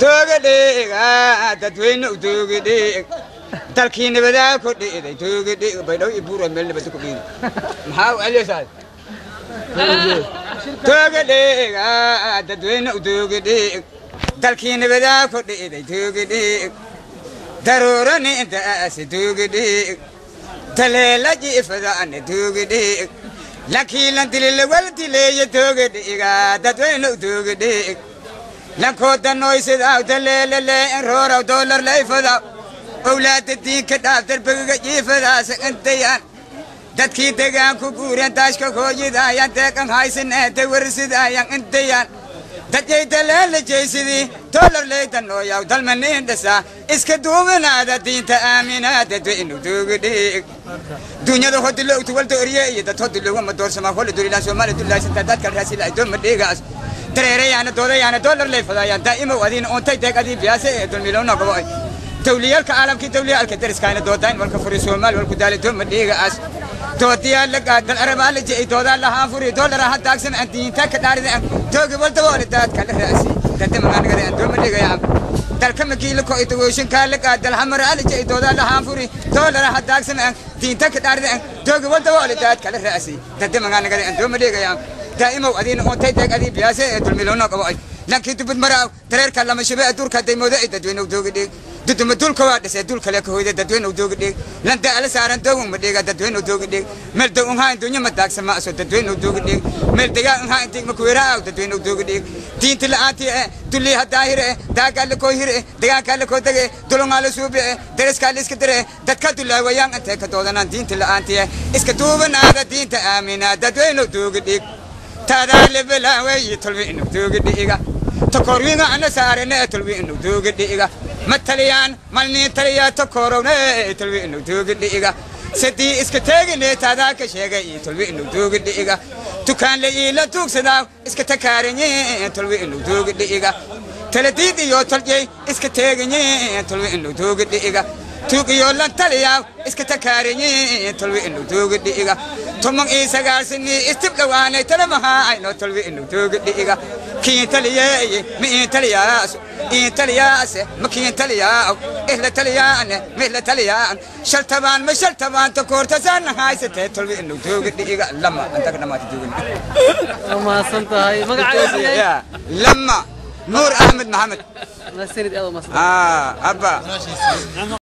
Toogadhiga dadweyne u toogadhig dalkii nabadaa ku dhiiday toogadhig baydhaw iyo buura meel nabada ku dhiiday maxaa u celiyaysaa toogadhiga dadweyne u toogadhig dalkii nabadaa ku dhiiday toogadhig daruurani intaasi toogadhig taleela jiifadaane toogadhig lakiilan dilile wal dileeye toogadhiga dadweyne u toogadhig lankooda noysidaw daleelale in rooraw doolar layfadaw owlaada diinka dhaaf derbigaga jiifadaasa intayaan dadkii degaanku guureen daashka hooyidaayan deeqan haysanee dawarsidaayan intayaan dadyay daleela jeysidii doolar leyda nooyaw dalmaniin dhisaa iska duubanaada diinta aaminaa dadweynu doogadhiig dunyada hodilo ugtuwalda orye iyo dad hodilooga madoorsamaa hola durilaan soomaaliya dullaaysantaa dadkal raasila dooma dhiigaas dareerayaana doodayaana doolar leyfadaayaan daa'imow adiina oontay deeq adii biyaase ee dulmilowna gobo ay dawliyaalka caalamkii dawliyaalka dariskaana doodayn walka furi soomaali walku daali dooma dhiigaas doodiyaa la gaadal arabaa la je'ay doodaa lahaan furi doolar ha daagsan aan diinta ka dhaarida aan toogi walda wala daadka la raasi dadamaanagada aan dooma dhigaya dalka makiila ko itagooshinkaa la gaadal hamar ala je'ay doodaa lahaan furi doolar ha daagsan aan diinta ka dhaarida aan toogi walda wala daadka la raasi dadamaanagada aan dooma dhigaya daa'imow adiina oontay deeg adii biyaase ee dulmilowna qabo ay lankii dubud maraaw dareerka lama shibe duurka daymooda ay dadweyne doogi dhiig duduma duulka waa dhisay duul kale ka hoyda dadweyne doogi dhiig landa ala saaran doowun ma dhiiga dadweyne doogi dhiig meel dow unhaa dunya ma daagsan ma aso dadweyne doogi dhiig meel degaa unhaa intiig ma kuweeraa dadweyne doogi dhiig diinta la'aantii eh dullii ha daahire eh daagaa la koo hire eh degaankaa la koo dege dulungaa la suubi eh dariskaa la iska dire eh dadka dulaawayaan intay ka doodanaan diinta la'aantii eh iska duubanaada diinta aaminaa dadweyne doogi dhiig tadaale bilaaweyi tolwi inuu doogi dhiiga takorwiga ana saarene tolwi inuu doogi dhiiga ma taliyaan malniin taliyaa takorowne tolwi inuu doogi dhiiga sadii iska teegine taadaa ka sheegay tolwi inuu doogi dhiiga dukaan la iila tuugsadaa iska takaarinye tolwi inuu doogi dhiiga taladiid iyo tolyey iska teeginye tolwi inuu doogi dhiiga tuugiyo lan taliyaa iska takaarinye tolwi inuu doogi dhiiga toman iyo sagaal sanii istib dhowaanay talamaha aynoo tolwi inuu doogi dhiiga kiin taliyeeye ma iin taliyaaso iin taliyaase ma kiin taliyaaw ihla taliyaane ma ihla taliyaan shal tabaan ma shal tabaan takoortasaana haysatee tolwi inuu doogi dhiiga lama antaga dhamaata joogin. Waa mahadsan tahay. Magacaaga? Lama Nuur Axmed Maxamed. Mahadsanid, aad u mahadsan. Abba.